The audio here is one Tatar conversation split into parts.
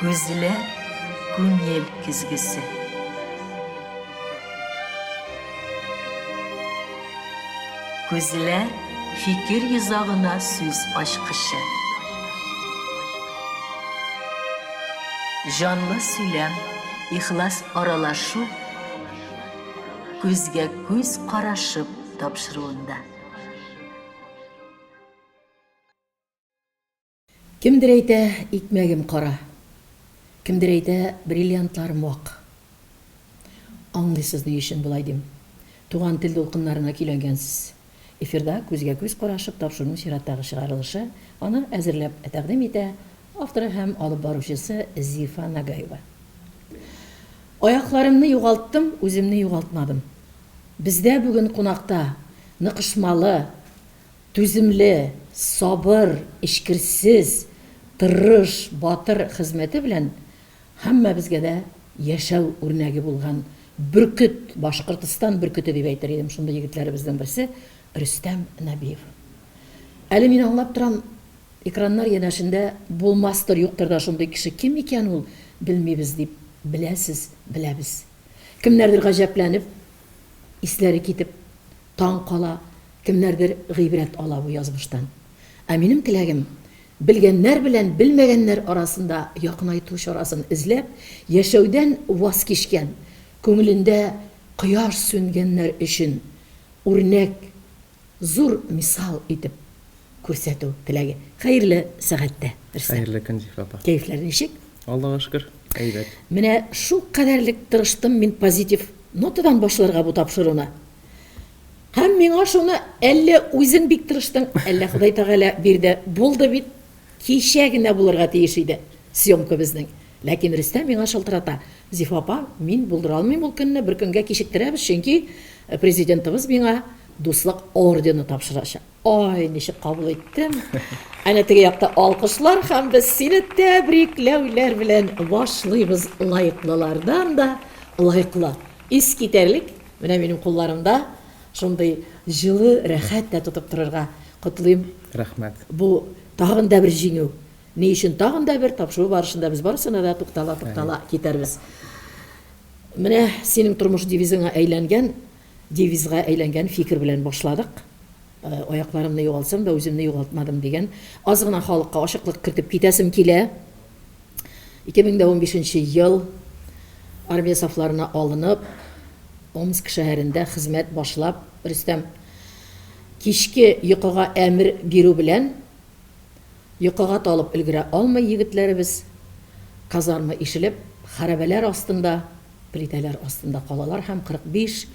Күзләр, күңел көзгесе. Күзләр, фикер йозагына сүз ачкычы. Җанлы сөйләм, ихлас аралашу күзгә күз карашып тапшыруында. Кемдер әйтә, икмәгем кара. Кемдер әйтә, бриллиантларым вак. Аңлыйсыз, ни өчен болай дим. Туган тел дулкыннарына көйләнгәнсез. Эфирда күзгә-күз карашып тапшыруның чираттагы чыгарылышы, аны әзерләп тәкъдим итә авторы һәм алып баручысы Зифа Нагаева. Аякларымны югалттым, үземне югалтмадым. Бездә бүген кунакта ныкышмалы, Түземле, сабыр, эчкерсез, тырыш, батыр хезмәте белән һәммәбезгә дә яшәү үрнәге булган бөркет, Башкортстан бөркете дип әйтер идем, шундый егетләребезнең берсе Рөстәм Нәбиев. Әле мин аңлап торам, экраннар янәшендә булмастыр, юктыр да шундый кеше, кем икән ул, белмибез дип, беләсез, беләбез. Кемнәрдер гаҗәпләнеп, исләре китеп, таң кала, кемнәрдер гыйбрәт ала бу язмыштан. Ә минем теләгем, белгәннәр белән белмәгәннәр арасында якынайту чарасын эзләп, яшәүдән ваз кичкән, күңелендә кояш сүнгәннәр өчен үрнәк, зур мисал итеп күрсәтү теләге. Хәерле сәгатьтә, Рөстәм. Хәерле көн, Зифа апа. Кәефләр ничек? Аллага шөкер, әйбәт. Менә шулкадәрлек тырыштым мин позитив нотадан башларга бу тапшыруны. Һәм миңа шуны әллә үзең бик тырыштың, әллә Ходай Тәгалә бирде. Булды бит, кичә генә булырга тиеш иде съемка безнең. Ләкин Рөстәм миңа шылтырата. Зифа апа, мин булдыра алмыйм ул көнне, бер көнгә кичектерәбез, чөнки президентыбыз миңа Дуслык ордены тапшырачак. Ай, ничек кабул иттем. Әнә теге якта алкышлар һәм без сине тәбрикләүләр белән башлыйбыз лаеклылардан да лаеклы. Искитәрлек. Менә минем кулларымда шундый җылы, рәхәт тә тотып торырга котлыйм. Рәхмәт. Бу тагын да бер җиңү. Ни өчен тагын да бер, тапшыру барышында без барысына да туктала-туктала китәрбез. Менә синең тормыш девизыңа әйләнгән, девизга әйләнгән фикер белән башладык. Аякларымны югалтсам да, үземне югалтмадым дигән. Аз гына халыкка ачыклык кертеп китәсем килә. 2015 нче ел армия сафларына алынып, Омск шәһәрендә хезмәт башлап, Рөстәм, кичке йокыга әмер бирү белән, йокыга талып өлгерә алмый егетләребез, казарма ишелеп, хәрабәләр астында, плитәләр астында калалар һәм 45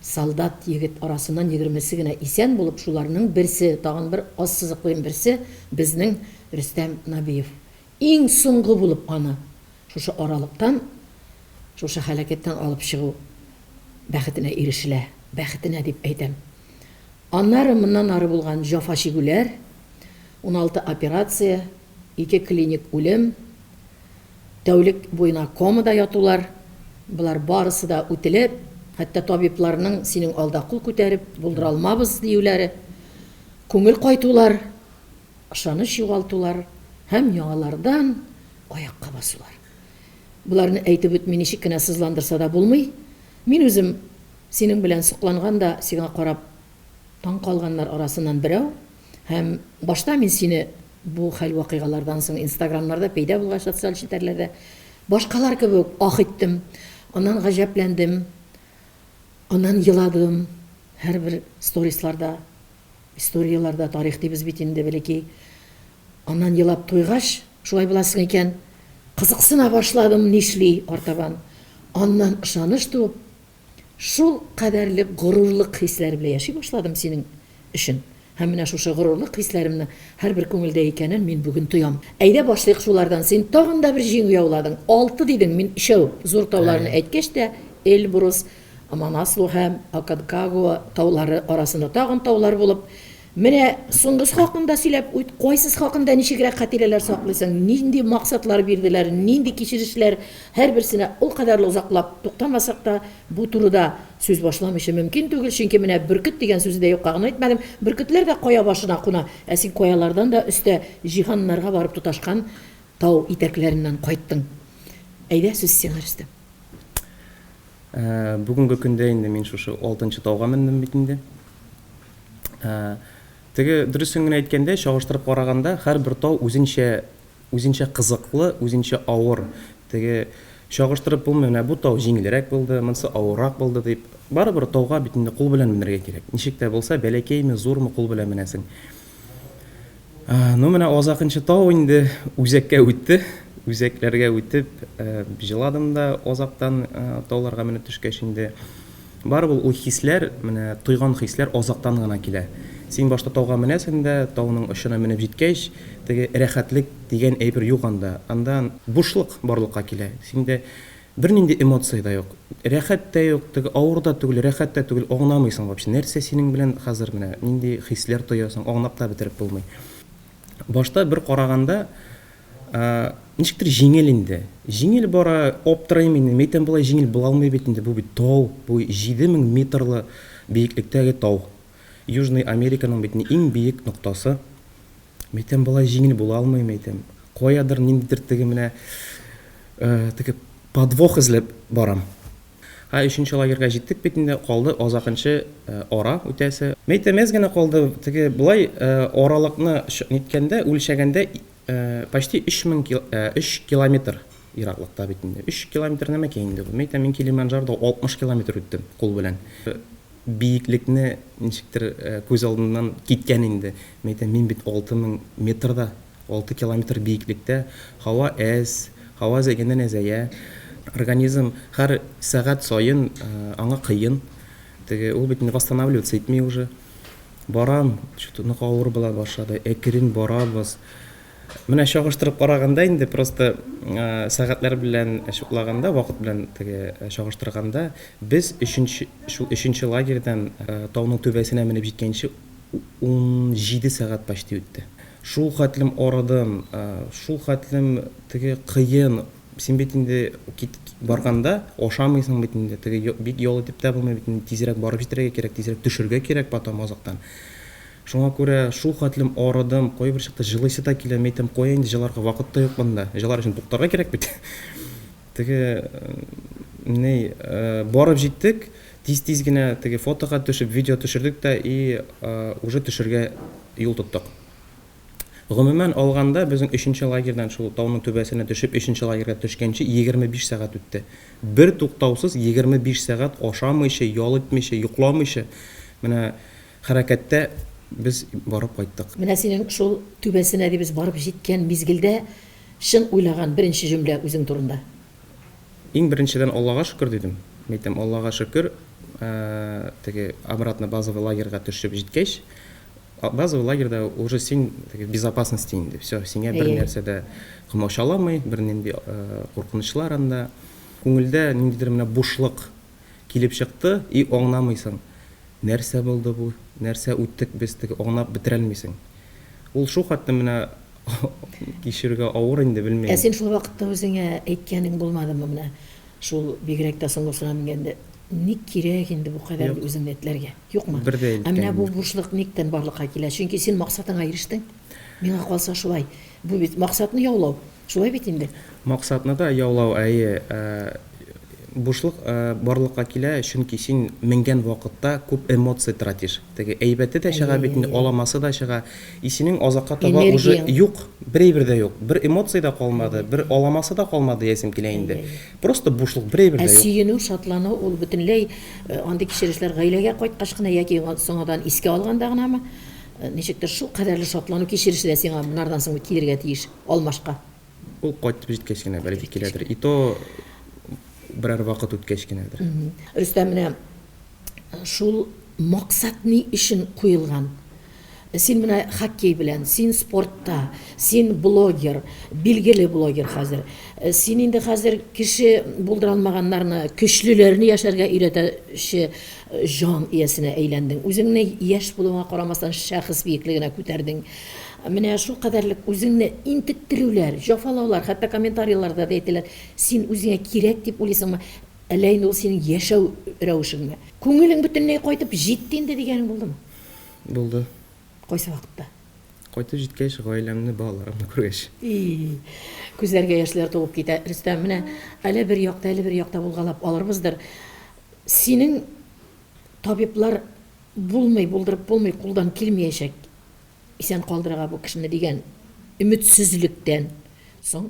солдат егет арасыннан егермесе генә исән булып, шуларның берсе, тагын бер ассызыклыйм, берсе безнең Рөстәм Нәбиев. Иң соңгы булып аны шушы аралыктан, шушы һәлакәттән алып чыгу бәхетенә ирешелә. Бәхетенә дип әйтәм. Аннары моннан ары булган җафа чигүләр, 16 операция, ике клиник үлем, тәүлек буена комада ятулар, болар барысы да үтелеп, хәтта табибларның синең алда кул күтәреп, булдыра алмабыз диюләре, күңел кайтулар, Ышаныч югалтулар һәм яңалардан аякка басулар. Боларны әйтеп үтми ничек кенә сызландырса да булмый. Мин үзем синең белән сокланган да, сиңа карап таң калганнар арасыннан берәү. Һәм башта мин сине бу хәл-вакыйгалардан соң инстаграмнарда пәйда булгач социаль челтәрләрдә башкалар кебек үк ах иттем. Аннан гаҗәпләндем. Аннан еладым. Һәрбер сторисларда Историяләрдә тарих дибез бит инде, бәләкәй. Аннан елап туйгач, шулай буласың икән, кызыксына башладым, нишли артабан. Аннан ышаныч туып, шул кадәрле горурлык хисләре белән яши башладым синең өчен. Һәм менә шушы горурлык хисләремне һәрбер күңелдә икәнен мин бүген тоям. Әйдә башлыйк шулардан. Син тагын да бер җиңү яуладың. Алты дидең, мин өчәү. Зур тауларны әйткәч тә, Эльбрус, Манаслу һәм Аконкагуа таулары арасында тагын таулар булып, менә соңгысы хакында сөйләп үт, кайсысы хакында ничегрәк хатирәләр саклыйсың, нинди максатлар бирделәр, нинди кичерешләр, һәрберсенә ул кадәрле озаклап туктамасак та, бу турыда сүз башламыйча мөмкин түгел, чөнки менә бөркет дигән сүзне дә юкка гына әйтмәдем, бөркетләр дә кая башына куна, ә син каялардан да өстә, җиһаннарга барып тоташкан. тау итәкләреннән кайттың. Әйдә, сүз сиңа, Рөстәм. Бүгенге көндә инде мин шушы алтынчы тауга мендем бит инде. Теге дөресен генә әйткәндә, чагыштырып караганда, һәрбер тау үзенчә үзенчә кызыклы, үзенчә авыр. Теге чагыштырып булмый, менә бу тау җиңелрәк булды, монысы авыррак булды дип. Барыбер тауга бит инде кул белән менергә кирәк. Ничек тә булса, бәләкәйме, зурмы, кул белән менәсең. Ну, менә азакынчы тау инде үзәккә үтте. Үзәкләргә үтеп, җыладым да азактан тауларга менеп төшкәч инде. Барыбер ул хисләр, менә тойган хисләр азактан гына килә. Син башта тауга менәсең дә, тауның очына менеп җиткәч, теге рәхәтлек дигән әйбер юк анда. Анда бушлык барлыкка килә. Синдә бернинди эмоция дә юк. Рәхәт тә юк, теге авыр да түгел, рәхәт тә түгел, аңламыйсың вообще. Нәрсә синең белән хәзер менә, нинди хисләр тоясың, аңлап та бетереп булмый. Башта бер караганда, ничектер җиңел инде. Җиңел бара, аптырыйм инде. Мәйтәм, болай җиңел була алмый бит инде. Бу бит тау, бу 7000 метрлы биеклектәге тау. Южный Американың бит иң биек ноктасы. Мәйтәм, болай җиңел була алмый, мәйтәм. Каядыр ниндидер теге менә теге подвох эзләп барам. Һә, өченче лагерьга җиттек бит инде, калды азакынчы ара үтәсе. Мәйтәм, әз генә калды, теге болай аралыкны ниткәндә, үлчәгәндә почти 3000 өч километр ераклыкта бит инде. Өч километр нәмәкәй инде бу. Мәйтәм, мин Килиманджарода 60 километр үттем кул белән. Биеклекне ничектер күз алдыннан киткән инде. Мәйтәм, мин бит 6000 метрда 6 километр биеклектә һава әз, һава әзәйгәннән әзәя. Организм һәр сәгать саен аңа кыен. Теге ул бит инде восстанавливаться итми уже. Барам, что-то нык авыр була башлады. Әкрен барабыз. Менә чагыштырып караганда инде просто сәгатьләр белән чуклаганда, вакыт белән теге чагыштырганда, без өченче шул өченче лагерьдан тауның түбәсенә менеп җиткәнче 17 сәгать почти үтте. Шул хәтлем арыдым, шул хәтлем теге кыен. Син бит инде кит барганда ашамыйсың бит инде, теге бик ял итеп тә булмый бит инде, тизрәк барып җитәргә кирәк, тизрәк төшергә кирәк потом азыктан. Шуңа күрә шул хәтлем арыдым, кайбер чакта җылыйсы да килә, мин әйтәм, кая инде җыларга вакыт та юк монда, җылар өчен туктарга кирәк бит. Теге ни, барып җиттек, тиз-тиз генә теге фотога төшеп, видео төшердек тә и уже төшергә юл тоттык. Гомумән алганда, безнең өченче лагерьдан шул тауның түбәсенә төшеп, өченче лагерьга төшкәнче 25 сәгать үтте. Бер туктаусыз 25 сәгать ашамыйча, ял итмичә, йокламыйча, менә хәрәкәттә без барып кайттык. Менә синең шул түбәсенә дибез барып җиткән мизгелдә чын уйлаган беренче җөмлә үзең турында. Иң беренчедән Аллага шөкер дидем. Мәйтәм, Аллага шөкер, теге обратно базовый лагерьга төшеп җиткәч, Базовый лагерьда уже син в безопасности инде. Все, сиңа бер нәрсә дә комачауламый, бернинди куркынычлар анда. Күңелдә ниндидер менә бушлык килеп чыкты и аңламыйсың. Нәрсә булды бу? Нәрсә үттек без? Теге аңлап бетерәлмисең. Ул шул хәтле менә кичерергә авыр инде, белмим. Ә син шул вакытта үзеңә әйткәнең булмадымы менә шул бигрәк тә соңгысына менгәндә, ник кирәк инде бу кадәр үзеңне этләргә? Юкмы? Бер дә Ә менә бу бушлык никтән барлыкка килә? Чөнки син максатыңа ирештең. Миңа калса шулай. Бу бит максатны яулау. Шулай бит инде? Максатны да яулау, әйе. Бушлык барлыкка килә, чөнки син менгән вакытта күп эмоция тратишь. Теге әйбәте дә чыга бит инде, аламасы да чыга. И синең азакка таба уже юк, бер әйбер дә юк. Бер эмоция дә калмады, бер аламасы да калмады диясем килә инде. Просто бушлык, бер әйбер дә юк. Ә сөенү, шатлану ул бөтенләй андый кичерешләр гаиләгә кайткач кына яки соңадан искә алганда гынамы? Ничектер шул кадәрле шатлану кичереше дә сиңа монардан соң килергә тиеш, алмашка. Ул кайтып җиткәч кенә бәлки киләдер. И то берәр вакыт үткәч кенәдер. Рөстәм, менә шул максат ни өчен куелган? Син менә хоккей белән, син спортта, син блогер, билгеле блогер хәзер. Син инде хәзер кеше булдыра алмаганнарны, көчлеләрне яшәргә өйрәтәче җан иясенә әйләндең. Үзеңне яшь булуыңа карамастан шәхес биеклегенә күтәрдең. Менә шул кадәрлек үзеңне интектерүләр, җафалаулар, хәтта комментарийларда да әйтәләр, син үзеңә кирәк дип уйлыйсыңмы, әллә инде ул синең яшәү рәвешеңме? Күңелең бөтенләй кайтып җитте инде дигәнең булдымы? Булды. Кайсы вакытта? Кайтып җиткәч, гаиләмне, балаларымны күргәч. И, күзләргә яшьләр тулып китә, Рөстәм. Менә әле бер якта, әле бер якта булгалап алырбыздыр. Синең табиблар булмый, булдырып булмый, кулдан килмиячәк исән калдырырга бу кешене дигән өметсезлектән соң,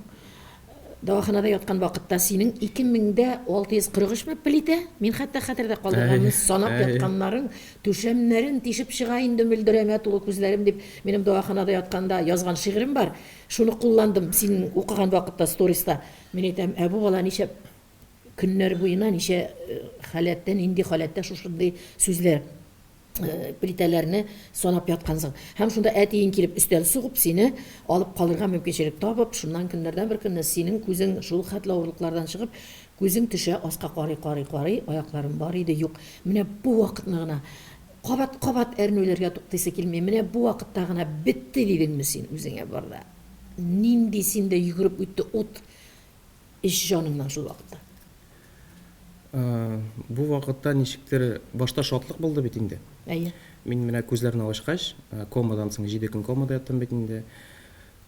дәваханада яткан вакытта синең 2643 мы плитә? Мин хәтта хәтердә калдырганмын, санап ятканнарың, түшәмнәрен тишеп чыга инде мөлдерәмә тулы күзләрем дип, минем дәваханада ятканда язган шигырем бар. Шуны кулландым синең укыган вакытта сториста. Мин әйтәм, ә бу бала ничә көннәр буена, ничә халәттә, нинди халәттә шушындый сүзләр плитәләрне санап яткансың. Һәм шунда әтиең килеп өстәл сугып, сине алып калырга мөмкинчелек табып, шуннан көннәрдән бер көнне синең күзең шул хәтле авырлыклардан чыгып, күзең төшә аска карый-карый-карый, аякларым бар иде, юк. Менә бу вакытны гына кабат-кабат әрнүләргә туктыйсы килми. Менә бу вакытта гына бетте дидеңме син үзеңә барда? Нинди синдә йөгереп үтте ут эч җаныңнан шул вакытта? Бу вакытта ничектер башта шатлык булды бит инде. Әйе. Мин менә күзләрне ачкач, комадан соң 7 көн комада яттым бит инде.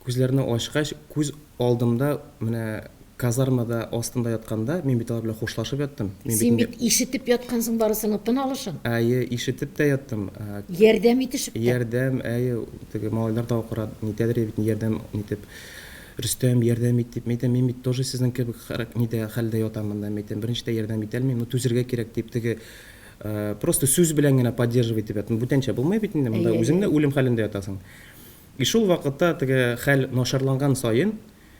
Күзләрне ачкач, күз алдымда менә казармада астында ятканда, мин бит алар белән хушлашып яттым. Мин Син бит ишетеп яткансың барысының тын алышын. Әйе, ишетеп тә яттым. Ярдәм итешеп тә. Ярдәм, әйе, теге малайлар да акыра, нитәдер бит, ярдәм нитеп. Рөстәм, ярдәм ит дип, мин әйтәм, мин бит тоже сезнең кебек нидә, хәлдә ятам монда, мин әйтәм, берничек тә ярдәм итә алмыйм, но түзергә кирәк дип, теге просто сүз белән генә поддерживать итеп яттым. Бүтәнчә булмый бит инде, монда үзең дә үлем хәлендә ятасың. И шул вакытта теге хәл начарланган саен,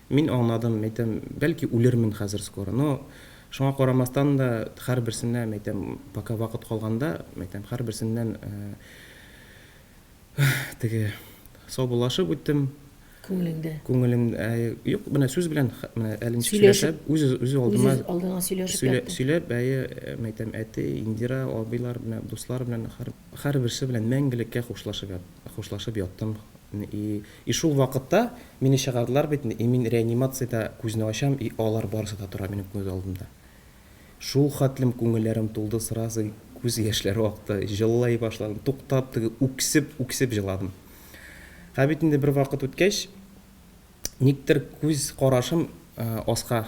мин аңладым, мин әйтәм, бәлки үлермен хәзер скоро, но шуңа карамастан да һәрберсенә, мин әйтәм, пока вакыт калганда, мин әйтәм, һәрберсеннән Теге саубуллашып үттем. Күңелеңдә. Күңелем, әйе, юк, менә сүз белән, менә әле ничек сөйләшеп, үз үз алдыма үз алдыңа сөйләшеп яттың. Сөйләп, әйе, мен әйтәм, әти, Индира абыйлар белән, дуслар белән һәрберсе белән мәңгелеккә хушлашып хушлашып яттым. И, и шул вакытта мине чыгардылар бит, и мин реанимациядә күзне ачам, и алар барысы да тора минем күз алдымда. Шул хәтлем күңелләрем тулды сразу күз яшьләре акты, җыллай башладым, туктап теге үксеп үксеп җыладым. Һә бит инде бер вакыт үткәч, никтер күз карашым аска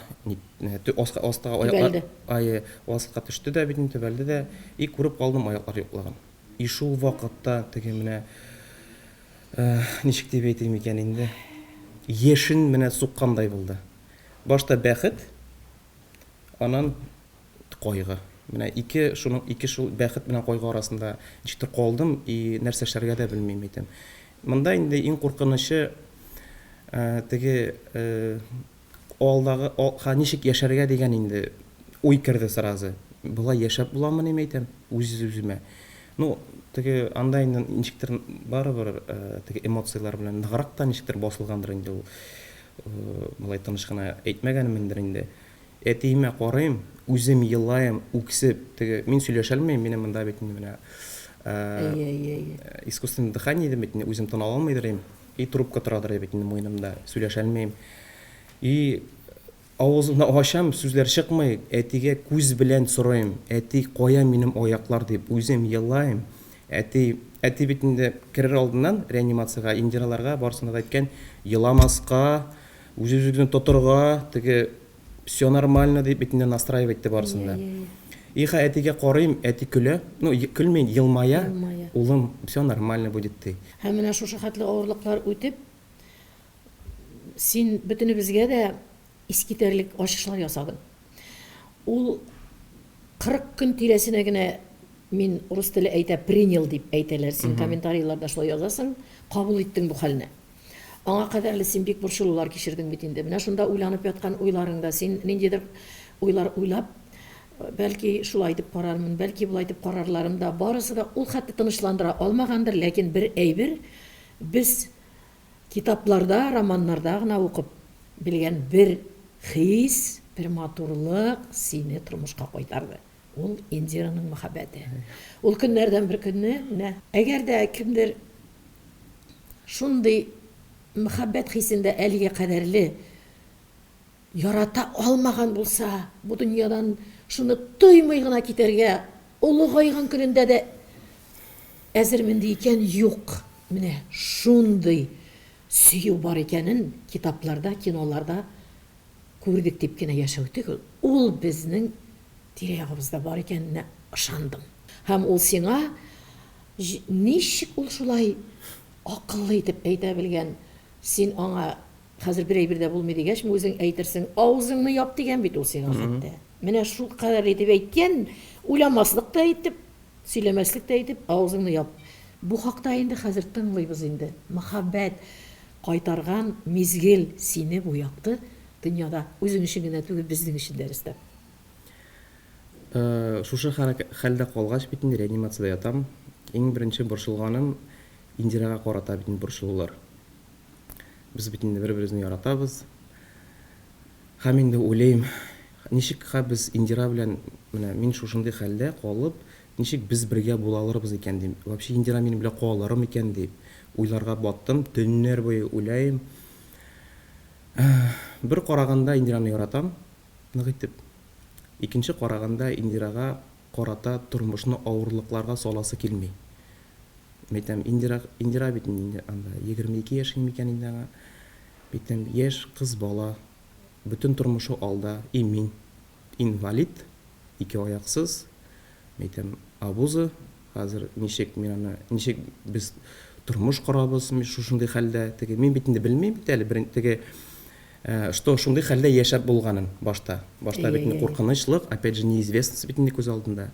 аска аска аяклар ай аска төште дә бит инде төбәлде дә и күреп калдым аяклар юклыгын. И шул вакытта теге менә ничек дип әйтим икән инде, яшен менә суккандай булды. Башта бәхет, Аннан кайгы. Менә ике шуның ике шул бәхет белән кайгы арасында ничектер калдым и нәрсә эшләргә дә белмим әйтәм. Монда инде иң куркынычы теге алдагы ха ничек яшәргә дигән инде уй керде сразу. Болай яшәп буламыни әйтәм үз үземә. Ну, теге анда инде ничектер барыбер теге эмоцияләр белән ныграк та ничектер басылгандыр инде ул. Болай тыныч кына әйтмәгәнмендер инде. Әтиемә карыйм, үзем елаем, үксеп, теге мин сөйләшә алмыйм, минем монда бит инде менә Әйе, әйе, әйе. Искусственное дыхание дим бит инде, үзем тын ала алмыйдыр идем. И трубка торадыр бит инде муенымда, сөйләшә алмыйм. И авызымны ачам, сүзләр чыкмый, әтигә күз белән сорыйм, әти, кая минем аяклар дип, үзем елаем. Әти, әти бит инде керер алдыннан реанимациягә, Индираларга барысына да әйткән, еламаска, үз-үзегезне тотырга, теге все нормально дип бит инде настраивать итте барысын да. И ха әтигә карыйм, әти көлә, ну, көлми, елмая, улым, все нормально будет ди. Һәм менә шушы хәтле авырлыклар үтеп, син бөтенебезгә дә искитәрлек ачышлар ясадың. Ул 40 көн тирәсенә генә мин рус теле әйтә принял дип әйтәләр, син комментарийларда шулай язасың, кабул иттең бу хәлне. Аңа кадәрле син бик борчылулар кичердең бит инде. Менә шунда уйланып яткан уйларыңда син ниндидер уйлар уйлап, бәлки шулай итеп карармын, бәлки болай итеп карарларым да, барысы да ул хәтле тынычландыра алмагандыр, ләкин бер әйбер без Китапларда, романнарда гына укып белгән бер хис, бер матурлык сине тормышка кайтарды. Ул Индираның мәхәббәте. Ул көннәрдән бер көнне менә әгәр дә кемдер шундый мәхәббәт хисендә әлегә кадәрле Ярата алмаган булса, бу дөньядан шуны тоймый гына китәргә олыгайган көнендә дә әзермен ди икән, юк, менә шундый. Сөю бар икәнен китапларда, киноларда күрдек дип кенә яшәү түгел, ул безнең тирә-ягыбызда бар икәненә ышандым. Һәм ул сиңа ничек ул шулай акыллы итеп әйтә белгән, син аңа хәзер бер әйбер дә булмый дигәч, үзең әйтерсең, авызыңны яп дигән бит ул сиңа хәтта. Менә шулкадәр итеп әйткән, уйламаслык та итеп, Сөйләмәслек тә итеп, авызыңны яп. Бу хакта инде хәзер тыңлыйбыз инде. Мәхәббәт кайтарган мизгел сине бу якты дөньяда үзең өчен генә түгел, безнең өчен дә, Рөстәм. Шушы хәлдә калгач бит инде реанимациядә ятам. Иң беренче борчылганым Индирага карата бит инде борчылулар. Без бит инде бер-беребезне яратабыз. Һәм инде уйлыйм, ничек ха без Индира белән, менә мин шушындый хәлдә калып, ничек без бергә була алырбыз икән дим. Вообще Индира минем белән кала алырмы икән дип уйларга баттым. Төннәр буе уйлаем. Бер караганда Индираны яратам, нык итеп. Икенче караганда Индирага карата тормышны авырлыкларга саласы килми. Мәйтәм, Индира, Индира бит инде анда 22 яшь микән инде аңа. Әйтәм, яшь кыз бала, бөтен тормышы алда, и мин, инвалид, ике аяксыз, әйтәм, обуза, хәзер ничек мин аны, ничек без тормыш корабыз, мин шушындый хәлдә, теге, мин бит инде белмим бит әле, берен, теге, что шундый хәлдә яшәп булганын башта. Башта бит инде куркынычлык, опять же, неизвестность бит инде күз алдында.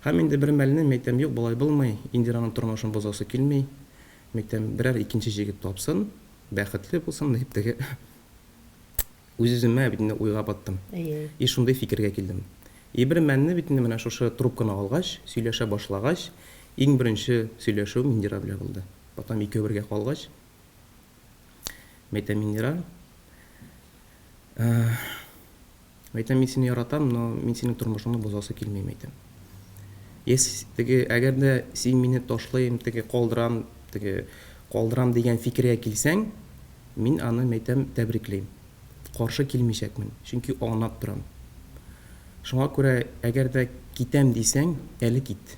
Һәм инде бер мәлне, мин әйтәм, юк, болай булмый, Индираның тормышын бозасы килми, мин әйтәм, берәр икенче җегет тапсын, Бәхетле булсын дип теге үз-үземә бит инде уйга баттым. Әйе. И шундый фикергә килдем. И бер мәлне бит инде менә шушы трубканы алгач, сөйләшә башлагач, иң беренче сөйләшүем Индира белән булды. Потом икәү бергә калгач, мәйтәм, Индира, Мәйтәм, мин сине яратам, но мин синең тормышыңны бозасы килми, мәйтәм. Если теге, әгәр дә син мине ташлыйм, теге калдырам, теге калдырам дигән фикергә килсәң, мин аны, мәйтәм, тәбриклим. Каршы килмичәкмен, чөнки аңлап торам. Шуңа күрә, әгәр дә китәм дисәң, әле кит.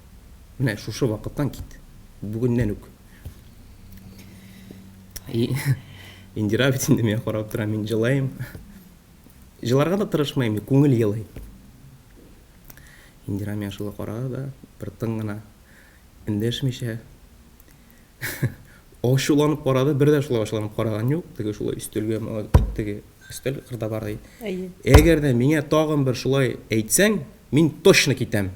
Менә шушы вакыттан кит. Бүгеннән үк. И Индира бит инде миңа карап тора, мин җылыйм. Җыларга да тырышмыйм, күңел елый. Индира миңа шулай карады да, бер тын гына эндәшмичә ачуланып карады, бер дә шулай ачуланып караган юк. Теге шулай өстәлгә, теге өстәл кырда бар ди. Әйе. Әгәр дә миңа тагын бер шулай әйтсәң, мин точно китәм.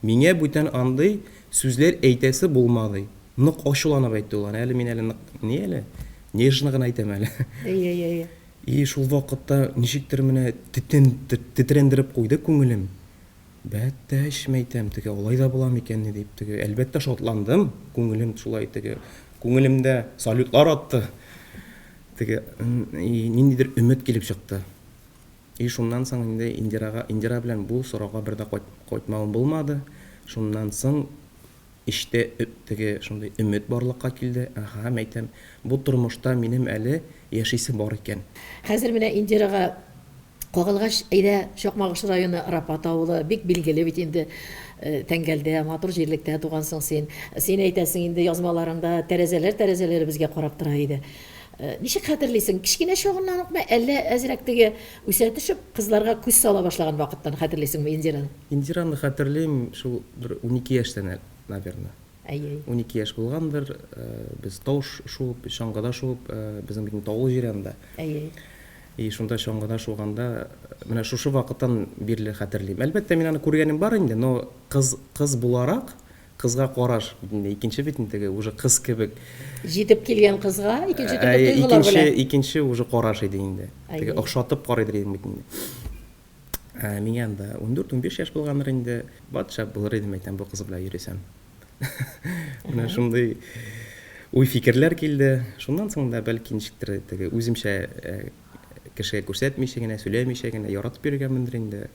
Миңа бүтән андый сүзләр әйтәсе булмады. Нык ачуланып әйтте ул аны. Әле мин әле нык ни әле? Нежно гына әйтәм әле. Әйе, әйе, әйе. И шул вакытта ничектер менә тетен, тетрәндереп куйды күңелем. Бәттәч, мәйтәм, теге алай да була микәнни дип, теге, әлбәттә, шатландым, күңелем шулай теге, күңелемдә салютлар атты. Теге, и ниндидер өмет килеп чыкты. И шуннан соң инде Индирага, Индира белән бу сорауга бер дә кайтмавым булмады. Шуннан соң Эчтә теге шундый өмет барлыкка килде, әһә, мәйтәм, бу тормышта минем әле яшисе бар икән. Хәзер менә Индирага кагылгач, әйдә, Чакмагыш районы Рапат авылы, бик билгеле бит инде, Тәңгәлдә, матур җирлектә тугансың син. Син әйтәсең инде язмаларыңда, тәрәзәләр тәрәзәләребезгә карап тора иде. Ничек хәтерлисең, кечкенә чагыннан укмы, әллә әзрәк теге үсә төшеп, кызларга күз сала башлаган вакыттан хәтерлисеңме Индираны? Индираны хәтерлим, шул бер 12 яшьтән, наверно. Әйе. 12 яшь булгандыр, без тау шуып, чаңгыда шуып, безнең бит таулы җир анда. Әйе. И шунда чаңгыда шуганда, менә шушы вакыттан бирле хәтерлим. Әлбәттә, мин аны күргәнем бар инде, но кыз, кыз буларак, кызга караш бит инде икенче бит инде теге уже кыз кебек. Җитеп килгән кызга икенче төрле тойгылар белән. Икенче, икенче уже караш иде инде. Теге охшатып карыйдыр идем бит инде. Ә, миңа анда 14-15 яшь булгандыр инде. Бат шәп булыр иде, мәйтәм, бу кыз белән йөресәм. Менә шундый уй-фикерләр килде. Шуннан соң да бәлки ничектер теге үземчә э, кешегә күрсәтмичә генә, сөйләмичә генә яратып йөргәнмендер инде.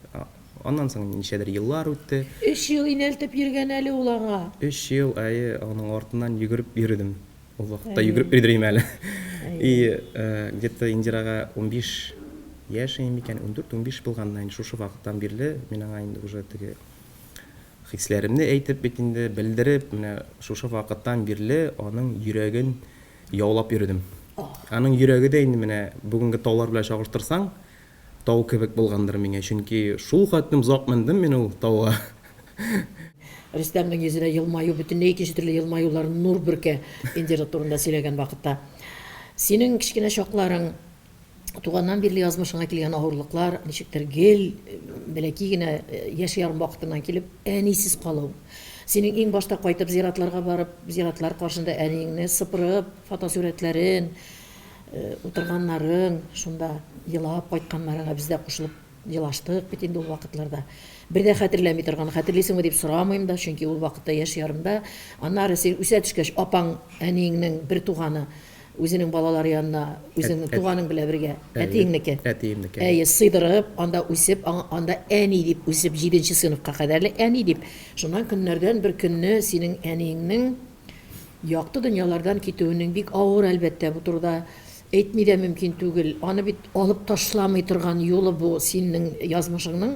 Аннан соң ничәдер еллар үтте. Өч ел инәлтеп йөргән әле ул аңа. Өч ел, әйе, аның артыннан йөгереп йөрдем. Ул вакытта йөгереп йөрдер әле. И э, где-то Индирага 15 яшь микән, 14-15 булганда инде шушы вакыттан бирле мин аңа инде уже теге хисләремне әйтеп бит инде, белдереп, менә шушы вакыттан бирле аның йөрәген яулап йөрдем. Аның йөрәге дә инде менә бүгенге таулар белән чагыштырсаң, тау кебек булгандыр миңа, чөнки шул хәтлем озак мендем мин ул тауга. Рөстәмнең йөзенә елмаю, бөтенләй икенче төрле елмаюлар нур бөркә Индира турында сөйләгән вакытта. Синең кечкенә чакларың, туганнан бирле язмышыңа килгән авырлыклар, ничектер гел бәләкәй генә яшь ярым вакытыннан килеп, әнисез калуың. Синең иң башта кайтып зиратларга барып, зиратлар каршында әниеңне сыпырып, фотосурәтләрен, утырганнарың, шунда елап кайтканнарыңа без дә кушылып елаштык бит инде ул вакытларда. Бер дә хәтерләми торган, хәтерлисеңме дип сорамыйм да, чөнки ул вакытта яшь ярымда. Аннары син үсә төшкәч, апаң, әниеңнең бер туганы, үзенең балалары янына, үзеңнең туганың белән бергә, әтиеңнеке. Әтиемнеке. Әйе, сыйдырып, анда үсеп, анда әни дип үсеп, җиденче сыйныфка кадәрле әни дип. Шуннан көннәрдән бер көнне синең әниеңнең Якты дөньялардан китүенең бик авыр, әлбәттә, бу турыда әйтми дә мөмкин түгел. Аны бит алып ташламый торган юлы бу синең язмышыңның.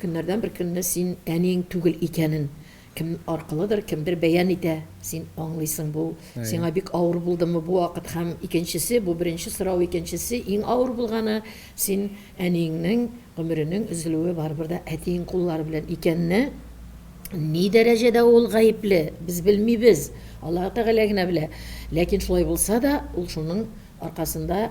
Көннәрдән бер көнне син әниең түгел икәнен кем аркылыдыр, кемдер бәян итә, син аңлыйсың. Бу сиңа бик авыр булдымы бу вакыт? Һәм икенчесе, бу беренче сорау, икенчесе, иң авыр булганы, син әниеңнең гомеренең өзелүе барыбер дә әтиең куллары белән икәнне Ни дәрәҗәдә ул гаепле, без белмибез, Аллаһы Тәгалә генә белә. Ләкин шулай булса да, ул шуның аркасында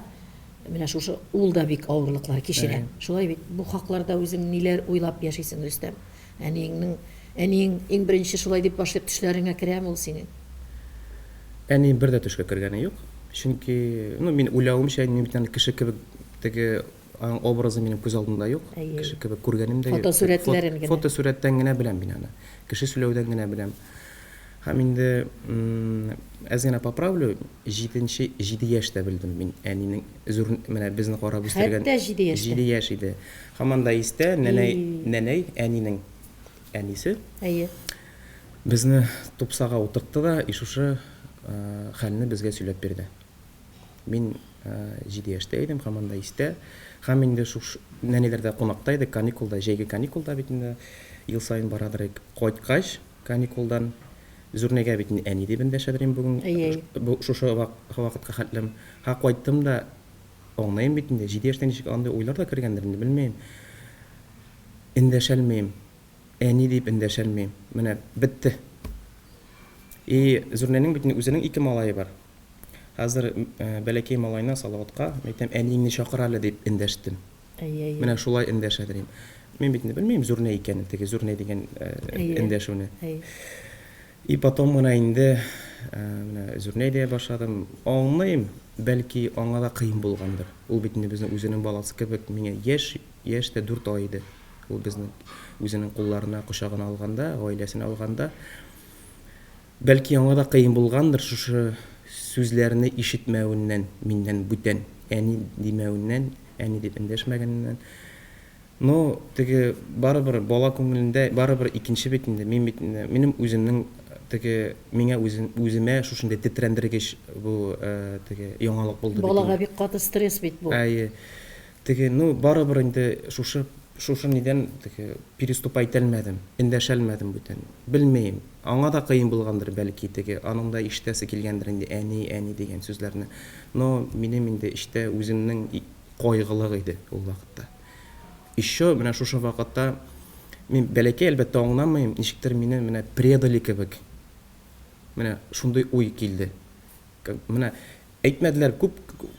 менә шушы ул да бик авырлыклар кичерә. Шулай бит? Бу хакларда үзең ниләр уйлап яшисең, Рөстәм? Әниеңнең, әниең иң беренче шулай дип башлыйк, төшләреңә керәме ул синең? Әнием бер дә төшкә кергәне юк. Чөнки, ну, мин уйлавымча, мин бит аны кеше кебек теге Аның образы минем күз алдымда юк. Әйе. Кеше кебек күргәнем дә юк. Фотосурәтләрен генә. Фотосурәттән генә беләм мин аны. Кеше сөйләүдән генә беләм. Һәм инде әз генә поправлю, җиденче, җиде яшьтә белдем мин әнинең зур, менә безне карап үстергән. Хәтта җиде яшьтә. Җиде яшь иде. Һаман да истә, нәнәй, нәнәй, әнинең әнисе. Әйе. Безне тупсага утыртты да, и шушы хәлне безгә сөйләп бирде. Мин җиде яшьтә идем, һаман да истә. Һәм инде шуш нәниләрдә кунакта идек, каникулда, җәйге каникулда бит инде ел саен барадыр идек. Кайткач каникулдан, Зүрнәгә бит инде әни дип эндәшәдер инде бүген, Әйе. бу шушы вакытка хәтлем. Һә, кайттым да, аңлыйм бит инде, җиде яшьтә ничек андый уйлар да кергәндер инде, белмим. Эндәшәлмим. Әни дип эндәшәлмим. Менә бетте. И Зүрнәнең бит инде үзенең ике малае бар. Хәзер бәләкәй малайны Салаватка, әйтәм, әниеңне чакыр әле, дип эндәштем. Әйе, әйе. Менә шулай эндәшәдер инде. Мин бит инде белмим зурнәй икәнен, теге зурнәй дигән эндәшүне. Әйе. И потом гына инде менә зурнәй дия башладым. Аңлыйм, бәлки аңа да кыен булгандыр. Ул бит инде безнең үзенең баласы кебек, миңа яшь, яшь тә дүрт ай иде. Ул безне үзенең кулларына, кочагына алганда, гаиләсенә алганда. Бәлки аңа да кыен булгандыр шушы сүзләрне ишетмәвеннән, миннән бүтән әни димәвеннән, әни дип эндәшмәгәненнән. Но теге барыбер бала күңелендә барыбер икенче бит инде, мин бит инде, минем үземнең теге миңа үзем, үземә шушындый тетрәндергеч бу теге яңалык булды бит инде. Балага бик каты стресс бит бу. Әйе. Теге, ну, барыбер инде шушы, шушы нидән теге переступать итәлмәдем, эндәшәлмәдем бүтән. Белмим, аңа да кыен булгандыр, бәлки, теге, аның да ишетәсе килгәндер инде әни, әни дигән сүзләрне. Но минем инде эчтә үземнең кайгылык иде ул вакытта. Еще менә шушы вакытта мин бәләкәй, әлбәттә, аңламыйм, ничектер мине менә предали кебек. Менә шундый уй килде. Менә Әйтмәделәр, күп,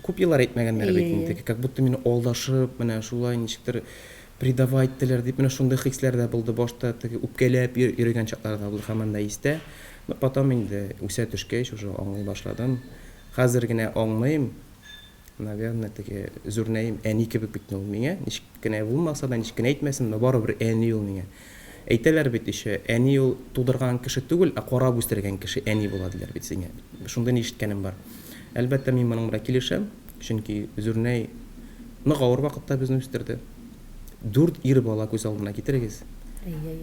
күп еллар әйтмәгәннәр бит инде. Как будто мине алдашып, менә шулай ничектер предавать иттеләр дип, менә шундый хисләр дә булды. Башта теге үпкәләп йөргән чаклар да булды, һаман да истә. Но потом инде үсә төшкәч уже аңлый башладым. Хәзер генә аңлыйм, наверное, теге зүрнәем әни кебек бит ул миңа. Ничек кенә булмаса да, ничек кенә әйтмәсен, но барыбер әни ул миңа. Әйтәләр бит еще, әни ул тудырган кеше түгел, ә карап үстергән кеше әни була диләр бит сиңа. Шундыйны ишеткәнем бар. Әлбәттә, мин моның белән килешәм, чөнки Зөрнәй нык авыр вакытта безне үстерде. Дүрт ир бала күз алдына китерегез.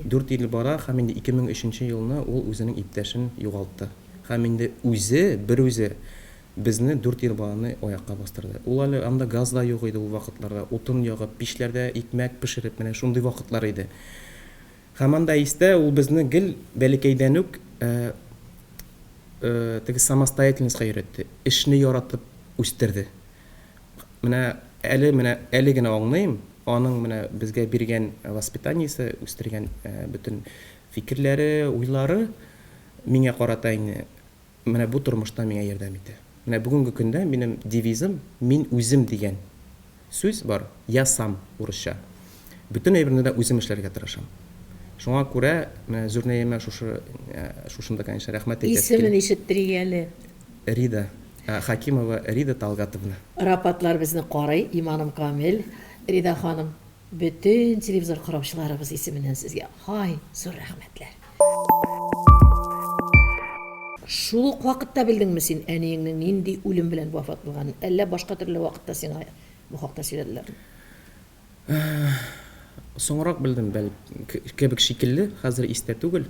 Дүрт ир бала һәм инде 2003 нче елны ул үзенең иптәшен югалтты. Һәм инде үзе, берүзе Безне, дүрт ир баланы аякка бастырды. Ул әле анда газ да юк иде ул вакытларда, утын ягып, мичләрдә икмәк пешереп, менә шундый вакытлар иде. Һәм анда истә, ул безне гел бәләкәйдән үк теге самостоятельностька өйрәтте. Эшне яратып үстерде. Менә әле менә әле генә аңлыйм, аның менә безгә биргән воспитаниесе, үстергән бөтен фикерләре, уйлары миңа карата инде менә бу тормышта миңа ярдәм итә. Менә бүгенге көндә минем девизым мин үзем дигән сүз бар, я сам урысча. Бөтен әйберне дә үзем эшләргә тырышам. Шуңа күрә менә Зөрнәемә шушы шушында, конечно, рәхмәт әйтәсе килә. Исемен ишеттерик әле. Рида Хакимова Рида Талгатовна. Рапатлар безне карый, иманым камил, Рида ханым. Бөтен телевизор караучыларыбыз исеменнән сезгә һай зур рәхмәтләр. Шул ук вакытта белдеңме син әниеңнең нинди үлем белән вафат булганын, әллә башка төрле вакытта сиңа бу хакта сөйләделәрме? Соңрак белдем, бәл кебек шикелле, хәзер истә түгел,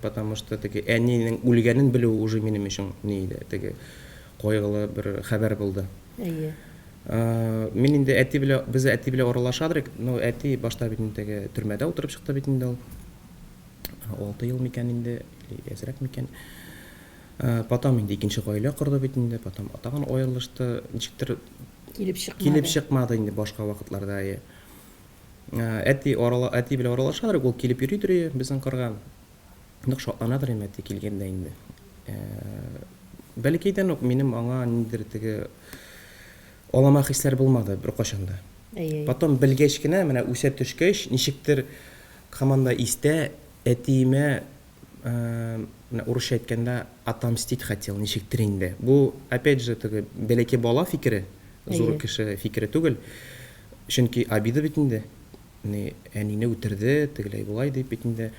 потому что теге әнинең үлгәнен белү уже минем өчен ни иде, теге кайгылы бер хәбәр булды. Әйе. Мин инде әти белән, без әти белән аралашадыр, но әти башта бит инде теге төрмәдә утырып чыкты бит инде ул. 6 ел микән инде, или әзрәк микән. Потом инде икенче гаилә корды бит инде, потом тагын аерылышты. Ничектер килеп чыкмады. Килеп чыкмады инде башка вакытларда. Әйе. Әти арала, әти белән аралашадыр, ул килеп йөридер безнең кырга. Нык шатланадыр инде әти килгәндә инде. Бәләкәйдән үк минем аңа ниндидер теге алама хисләр булмады беркайчан да. Әйе. Потом белгәч кенә, менә үсә төшкәч, ничектер һаман да истә, әтиемә, менә урысча әйткәндә, отомстить хотел, ничектер инде. Бу, опять же, теге бәләкәй бала фикере, зур кеше фикере түгел. Чөнки обида бит инде. Ни, әнине үтерде, тегеләй-болай дип бит инде.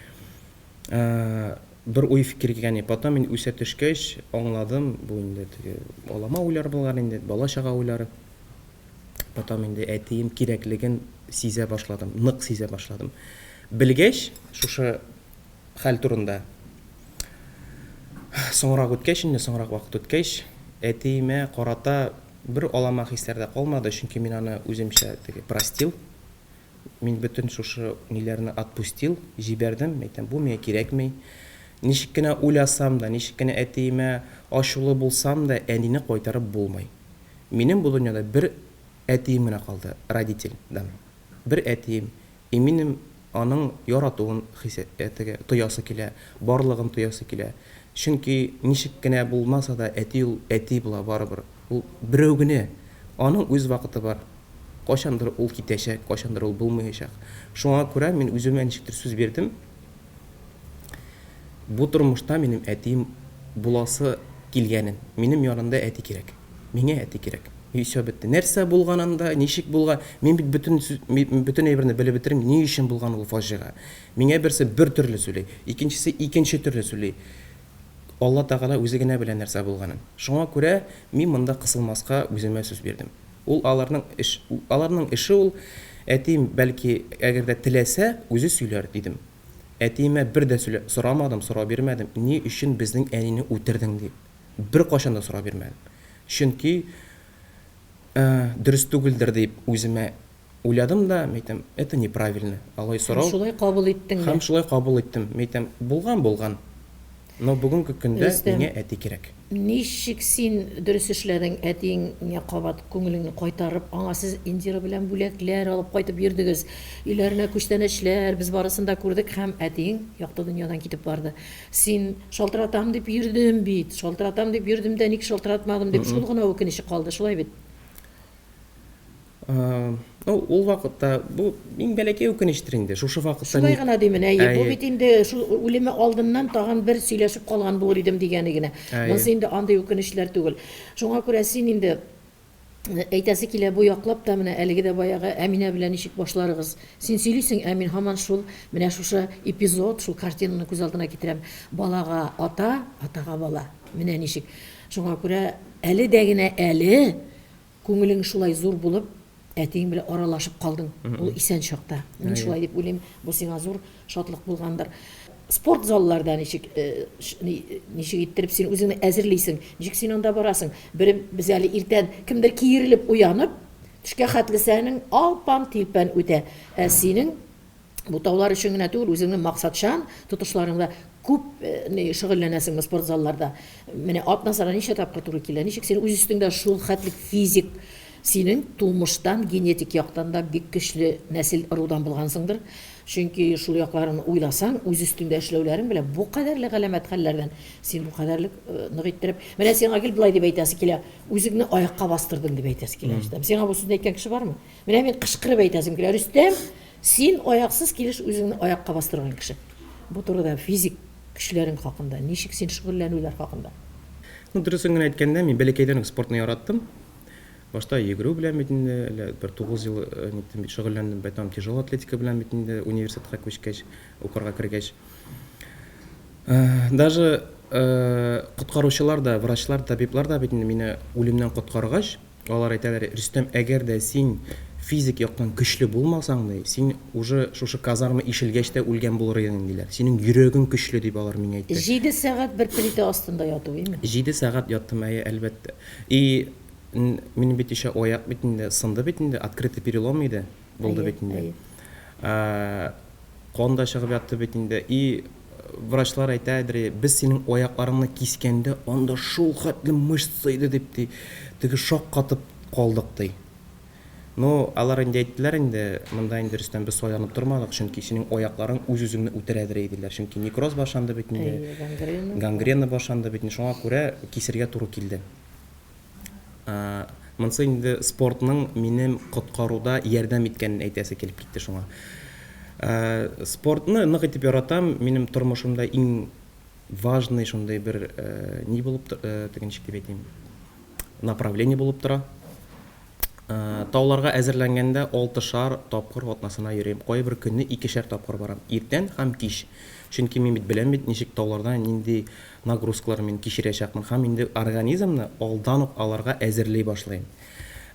Бер уй фикер килгән иде. Потом мин үсә төшкәч, аңладым, бу инде теге алама уйлар булган инде, бала-чага уйлары. Потом инде әтием кирәклеген сизә башладым, нык сизә башладым. Белгәч, шушы хәл турында, соңрак үткәч инде, соңрак вакыт үткәч, әтиемә карата бер алама хисләр дә калмады, чөнки мин аны үземчә теге простил. Мин бөтен шушы ниләрне отпустил, җибәрдем, әйтәм, бу миңа кирәкми. Ничек кенә уйласам да, ничек кенә әтиемә ачулы булсам да, әнине кайтарып булмый. Минем бу дөньяда бер әтием генә калды, родитель дан. Бер әтием. И минем аның яратуын хис теге тоясы килә, барлыгын тоясы килә. Чөнки ничек кенә булмаса да, әти ул әти була барыбер. Ул берәү генә. Аның үз вакыты бар. Кайчандыр ул китәчәк, кайчандыр ул булмаячак. Шуңа күрә мин үземә ничектер сүз бирдем. Бу тормышта минем әтием буласы килгәнен. Минем янымда әти кирәк. Миңа әти кирәк. И всё, бетте. Нәрсә булган анда, ничек булган, мин бит бөтен бөтен әйберне белеп бетермим, ни өчен булган ул фаҗига. Миңа берсе бер төрле сөйли, икенчесе икенче төрле сөйли. Алла Тәгалә үзе генә белә нәрсә булганын. Шуңа күрә мин монда кысылмаска үземә сүз бирдем. Ул аларның эш, аларның эше ул, әтием, бәлки, әгәр дә теләсә, үзе сөйләр, дидем. Әтиемә бер дә сөйлә, сорамадым, сорау бирмәдем, ни өчен безнең әнине үтердең дип. Беркайчан да сорау бирмәдем. Чөнки дөрес түгелдер дип үземә Уйладым да, мәйтәм, это неправильно, алай Һәм сорау. шулай кабул иттең дә. Һәм шулай кабул иттем. Мәйтәм, булган, булган. Но бүгенге көндә Рөстәм, миңа әти кирәк. ничек син дөрес эшләдең, әтиеңә кабат күңелеңне кайтарып, аңа сез Индира белән бүләкләр алып кайтып йөрдегез, өйләренә күчтәнәчләр, без барысын да күрдек һәм әтиең якты дөньядан китеп барды. Син шалтыратам дип йөрдем бит, шалтыратам дип йөрдем дә ник шалтыратмадым дип, шул гына үкенече калды, шулай бит? Ну, ул вакытта бу иң бәләкәй үкенечтер инде. Шушы вакытта Шулай гына димен, әйе. Бу бит инде шул үлеме алдыннан тагын бер сөйләшеп калган булыр идем дигәне генә. Монысы инде андый үкенечләр түгел. Шуңа күрә син инде әйтәсе килә, бу яклап та менә әлеге дә баягы Әминә белән ничек башларыгыз. Син сөйлисең, ә мин һаман шул менә шушы эпизод, шул картинаны күз алдына китерәм. Балага ата, атага бала. Менә ничек. Шуңа күрә әле дә генә әле Күңелең шулай зур булып, әтиең белән аралашып калдың, ул исән чакта. Мин шулай дип уйлыйм, бу сиңа зур шатлык булгандыр. Спорт залларда ничек, ничек иттереп син үзеңне әзерлисең, ничек син анда барасың? Бер без әле иртән кемдер киерелеп уянып, төшкә хәтле сәнең алпан-тилпән үтә. Ә синең бу таулар өчен генә түгел, үзеңнең максатчан тотышларың да. Күп ни шөгыльләнәсеңме спортзалларда? Менә атнасына ничә тапкыр туры килә? Ничек син үз өстеңдә шул хәтлек физик синең тумыштан генетик яктан да бик көчле нәсел ырудан булгансыңдыр. Чөнки шул якларын уйласаң, үз өстеңдә эшләүләрең белән бу кадәрле галәмәт хәлләрдән син бу кадәрлек нык иттереп, менә сиңа гел болай дип әйтәсе килә, үзеңне аякка бастырдың дип әйтәсе килә, Рөстәм. Сиңа бу сүзне әйткән кеше бармы? Менә мин кычкырып әйтәсем килә, Рөстәм, син аяксыз килеш үзеңне аякка бастырган кеше. Бу турыда физик көчләрең хакында, ничек син шөгыльләнүләр хакында. Ну, дөресен генә әйткәндә, мин бәләкәйдән үк спортны яраттым. Башта йөгерү белән бит инде, әле бер 9 ел э, ниттем бит шөгыльләндем, потом тяжелая атлетика белән бит инде университетка күчкәч, укырга кергәч. Э, даже э, коткаручылар да, врачлар, табиблар да бит инде мине үлемнән коткаргач, Алар әйтәләр, Рөстәм, әгәр дә син физик яктан көчле булмасаң, ди, син уже шушы казарма ишелгәч тә үлгән булыр идең, диләр. Синең йөрәгең көчле, дип алар миңа әйтте. Җиде сәгать бер плитә астында яту, име? Җиде сәгать яттым, әйе, әлбәттә. И минем бит еще аяк бит инде сынды бит инде, открытый перелом иде, булды бит инде. Кан да чыгып ятты бит инде. И врачлар әйтә, дри, без синең аякларыңны кискәндә, анда шул хәтле мышца иде дип ди. Теге шаккатып калдык ди. Ну, алар инде әйттеләр инде, монда инде Рөстәм без сайланып тормадык, чөнки синең аякларың үз-үзеңне үтерәдер диделәр. Чөнки некроз башланды бит инде. Әйе, гангрена. Гангрена башланды бит инде. Шуңа күрә кисергә туры килде. Монсы инде спортның минем коткаруда ярдәм иткәнен әйтәсе килеп китте шуңа. Спортны нык итеп яратам, минем тормышымда иң важный шундый бер ни булып, теге ничек дип әйтим, направление булып тора. Тауларга әзерләнгәндә алтышар тапкыр атнасына йөрим. Кайбер көнне икешәр тапкыр барам. Иртән һәм кич. Чөнки мин бит беләм бит, ничек тауларда нинди нагрузкалар мин кичерәчәкмен һәм инде организмны алдан ук аларга әзерли башлыйм.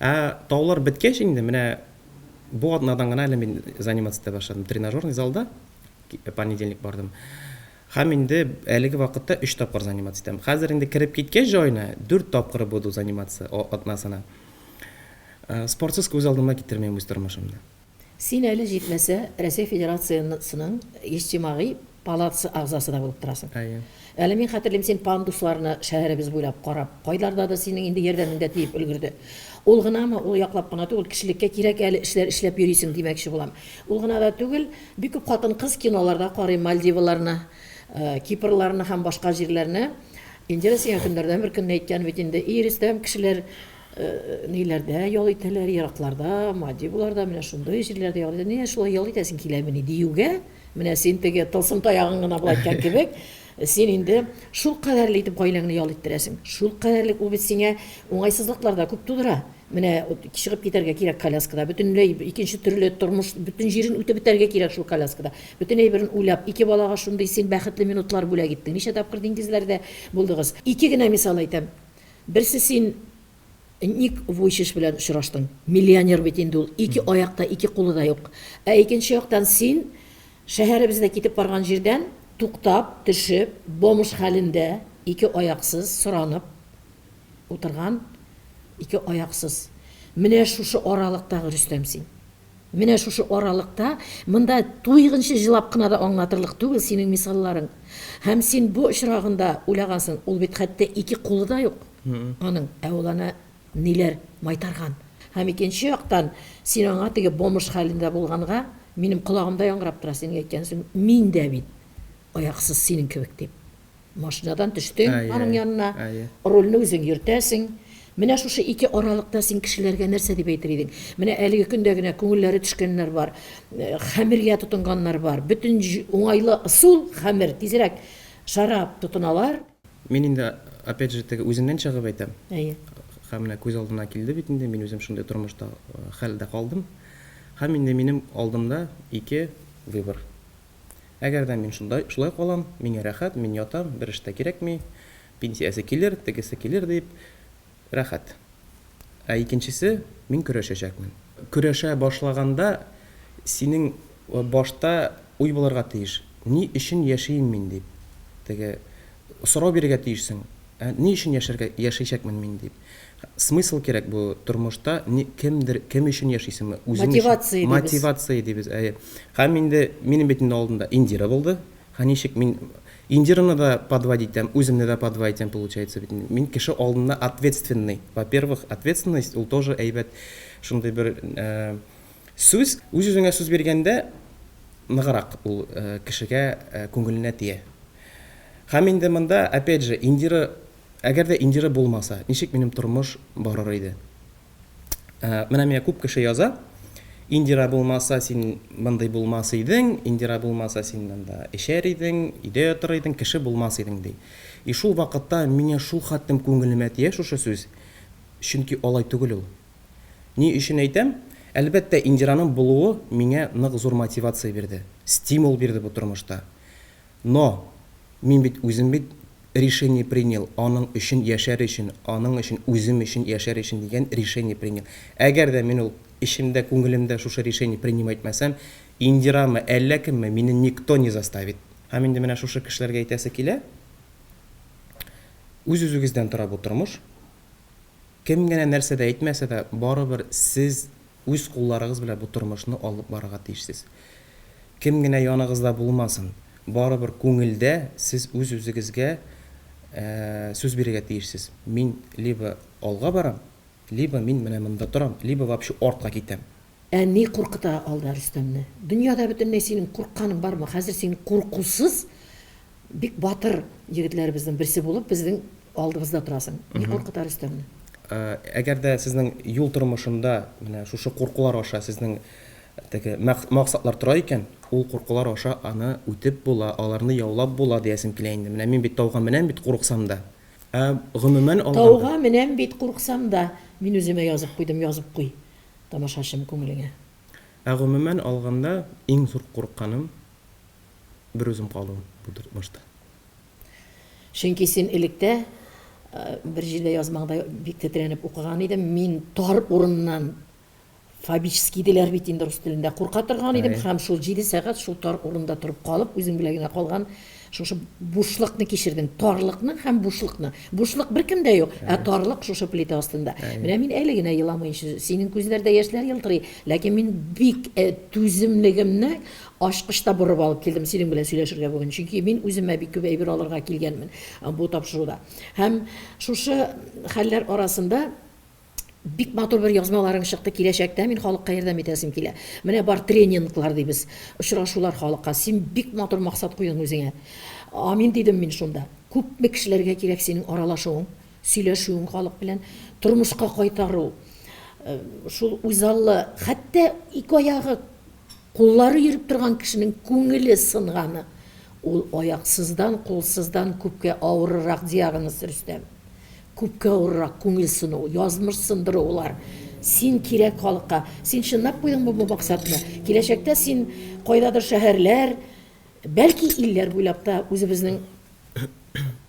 Ә таулар беткәч инде, менә бу атнадан гына әле мин заниматься итә башладым. Тренажерный залда понедельник бардым. Һәм инде әлеге вакытта өч тапкыр заниматься итәм. Хәзер инде кереп киткәч җаена, дүрт тапкыр буду заниматься атнасына. Спортсыз күз алдыма китермим үз тормышымны. Син әле җитмәсә Рәсәй Федерациясенең Иҗтимагый палатасы әгъзасы да булып торасың. Әйе. Әле мин хәтерлим, син пандусларны шәһәребез буйлап карап, кайлардадыр синең инде ярдәмең дә тиеп өлгерде. Ул гынамы, ул яклап кына түгел, кешелеккә кирәк әле эшләр эшләп йөрисең димәкче булам. Ул гына да түгел, бик күп хатын-кыз киноларда карый Мальдиваларны, Кипрларны һәм башка җирләрне. Индира сиңа көннәрдән бер көнне әйткән бит инде, И, Рөстәм, кешеләр ниләрдә ял итәләр, еракларда, Мальдиваларда, менә шундый җирләрдә ял итә. Нигә шулай ял итәсең киләмени диюгә, менә син теге тылсым таягын гына болай әйткән кебек, син инде шул кадәрле итеп гаиләңне ял иттерәсең. Шул кадәрле ул бит сиңа уңайсызлыклар да күп тудыра. Менә чыгып китәргә кирәк коляскада, бөтенләй икенче төрле тормыш, бөтен җирен үтеп бетәргә кирәк шул коляскада. Бөтен әйберен уйлап, ике балага шундый син бәхетле минутлар бүләк иттең. Ничә тапкыр диңгезләрдә булдыгыз. Ике генә мисал әйтәм. Берсе син Ник Вуйчич белән очраштың. Миллионер бит инде ул, ике аяк та, ике кулы да юк. Ә икенче яктан син шәһәребездә китеп барган җирдән туктап, төшеп, бомж хәлендә, ике аяксыз, соранып утырган, ике аяксыз. Менә шушы аралыктагы Рөстәм син. Менә шушы аралыкта, монда туйгынчы җылап кына да аңлатырлык түгел синең мисалларың. Һәм син бу очрагында уйлагансың, ул бит хәтта ике кулы да юк аның, ә ул аны ниләр майтарган. Һәм икенче яктан, син аңа теге бомж хәлендә булганга, минем колагымда яңгырап тора синең әйткән сүзең, мин дә бит аяксыз синең кебек дип. Машинадан төштең аның янына, рульне үзең йөртәсең. Менә шушы ике аралыкта син кешеләргә нәрсә дип әйтер идең? Менә әлеге көндә генә күңелләре төшкәннәр бар, хәмергә тотынганнар бар. Бөтен уңайлы ысул, хәмер, тизрәк шәраб тотыналар. Мин инде, опять же, теге үземнән чыгып әйтәм. Әйе. Һәм менә күз алдына килде бит инде, мин үзем шундый тормышта, хәлдә калдым. Һәм инде минем алдымда ике выбор. Әгәр дә мин шунда шулай калам, миңа рәхәт, мин ятам, бер эш тә кирәкми, пенсиясе килер, тегесе килер дип, рәхәт. Ә икенчесе, мин көрәшәчәкмен. Көрәшә башлаганда синең башта уй булырга тиеш, ни өчен яшием мин дип. Теге сорау бирергә тиешсең, ә ни өчен яшәргә, яшәячәкмен мин дип. Смысл кирәк бу тормышта, ни, кемдер, кем өчен яшисеңме, үзең өчен. Мотивация дибез. Мотивация дибез, әйе. Һәм инде минем бит инде алдымда Индира булды. Һәм ничек мин. Индираны да подводить итәм, үземне дә подводить итәм, получается бит инде. Мин кеше алдында ответственный. Во-первых, ответственность ул тоже әйбәт шундый бер сүз. Үз-үзеңә сүз биргәндә ныграк ул кешегә күңеленә тия. Һәм инде монда, опять же, Индира, әгәр дә Индира булмаса, ничек минем тормыш барыр иде? Менә миңа күп кеше яза, Индира булмаса, син мондый булмас идең, Индира булмаса, син анда эчәр идең, өйдә ятыр идең, кеше булмас идең, ди. И шул вакытта миңа шул хәтлем күңелемә тия шушы сүз, чөнки алай түгел ул. Ни өчен әйтәм? Әлбәттә, Индираның булуы миңа нык зур мотивация бирде, стимул бирде бу тормышта. Но, мин бит үзем бит решение принял, аның өчен яшәр өчен, аның өчен, үзем өчен яшәр өчен дигән решение принял. Әгәр дә мин ул эчемдә, күңелемдә шушы решение принимать итмәсәм, Индирамы, әллә кемме, мине никто не заставит. Һәм инде менә шушы кешеләргә әйтәсе килә, үз-үзегездән тора бу тормыш. Кем генә нәрсә дә әйтмәсә дә, барыбер сез үз кулларыгыз белән бу тормышны алып барырга тиешсез. Кем генә яныгызда булмасын, барыбер күңелдә сез үз-үзегезгә сүз бирергә тиешсез, мин либо алга барам, либо мин менә монда торам, либо вообще артка китәм. Ә ни куркыта алда Рөстәмне? Дөньяда бөтенләй синең куркканың бармы? Хәзер син куркусыз Бик батыр егетләребезнең берсе булып безнең алдыбызда торасың. Ни куркыта Рөстәмне? Әгәр дә сезнең юл тормышында менә шушы куркулар аша сезнең теге максатлар тора икән, ул куркулар аша аны үтеп була, аларны яулап була диясем килә инде. Менә мин бит тауга менәм бит курыксам да. Ә гомумән алганда. Тауга менәм бит курыксам да. Мин үземә язып куйдым, язып куй, тамашачым күңелеңә. Ә гомумән алганда, иң зур курыкканым, Бер үзем калдым бу тормышта. Чөнки син электә бер җирдә язмаңда бик тетрәнеп укыган идем. Мин тар урыннан фобический диләр бит инде рус телендә курка торган идем һәм шул 7 сәгать шул тар урында торып калып, үзең белән генә калган шушы бушлыкны кичердең. Тарлыкны һәм бушлыкны. Бушлык беркемдә юк, ә тарлык шушы плита астында. Менә мин әле генә еламыйнчы, синең күзләрдә яшьләр елтырый, ләкин мин бик түземлегемне Ачкыч та борып алып килдем синең белән сөйләшергә бүген, чөнки мин үземә бик күп әйбер алырга килгәнмен бу тапшыруда. Һәм шушы хәлләр арасында бик матур бер язмаларың чыкты, киләчәктә мин халыкка ярдәм итәсем килә. Менә бар тренинглар дибез, очрашулар халыкка. Син бик матур максат куйдың үзеңә. Амин дидем мин шунда. Күпме кешеләргә кирәк синең аралашуың, сөйләшүең халык белән, тормышка кайтару. Шул үзаллы, хәтта ике аягы Куллары йөреп торган кешенең күңеле сынганы, ул аяксыздан, кулсыздан күпкә авырырак диагноз, Рөстәм. Күпкә авырырак күңел сыну, язмыш сындырулар. Син кирәк халыкка. Син чынлап куйдыңмы бу максатны? Киләчәктә син кайдадыр шәһәрләр, бәлки илләр буйлап та үзебезнең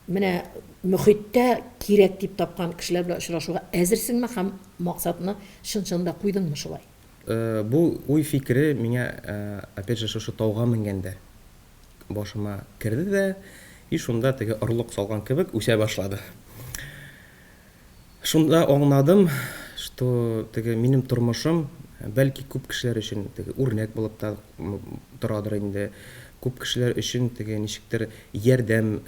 менә мөхиттә кирәк дип тапкан кешеләр белән очрашуга әзерсеңме һәм максатны чын-чынында куйдыңмы шулай? Бу уй-фикере миңа, опять же, шушы тауга менгәндә башыма керде дә, и шунда теге орлык салган кебек үсә башлады. Шунда аңладым, что теге минем тормышым, бәлки күп кешеләр өчен теге үрнәк булып та торадыр инде, күп кешеләр өчен теге ничектер ярдәм